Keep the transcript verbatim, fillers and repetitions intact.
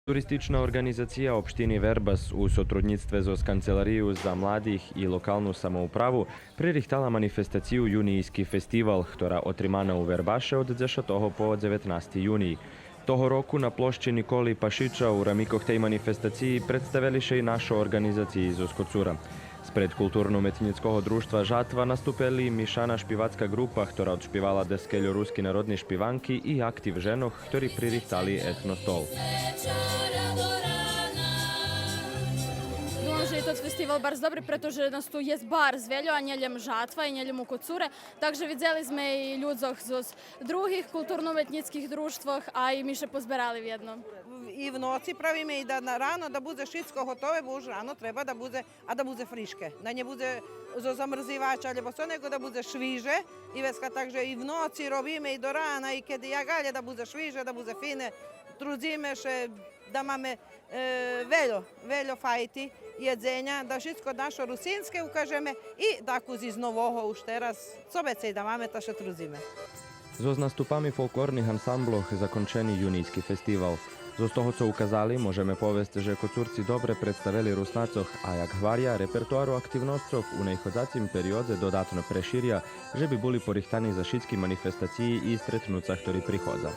Туристична орґанизация општини Вербас у сотруднїцтве зоз Канцеларию за младих и локалну самоуправу пририхтала манифестацию Юнийски фестивал, хтора отримана у Вербаше од дзешатого по дзеветнасти юний. Того року на площи Николи Пашича у рамикох тей манифестациї представели ше и нашо орґанизациї зоз Коцура. Спред Културно-уметнїцкого дружтва Жатва наступели мишана шпивацка ґрупа, хтора одшпивала даскельо руски народни шпиванки, и актив женох, хтори пририхтали етно стол. Думам же и тот фестивал барз добри, прето же нас ту єст барз вельо, а нє лєм Жатва и нє лєм у Коцуре. Так же видзели зме и людзох зоз других културно-уметнїцких дружтвох, а и ми ше позберали вєдно. И в ноци правиме и да на, рано да будзе шицко готове, бо уж рано треба да будзе, а да будзе фришке. Да нє будзе зоз замрзивача, алєбо цо, нєго да будзе швиже. И вецка так же и в ноци робиме и до рана, и кеди як, алє да будзе швиже, да будзе фине. Трудзиме ше да маме, е, вельо, вельо файти, єдзеня, да шицко нашо русинске укажеме и дакус из нового уж тераз, цо вецей да маме, та ше трудзиме. Зоз наступами фолклорних ансамблох закончени Юнийски фестивал. Зоз того цо указали, можеме повесц же Коцурци добре представели Руснацох, а як гваря, репертуар у активносцох у найходзацим периодзе додатно преширя, же би були порихтани за шицки манифестациї и стретнуца хтори приходза.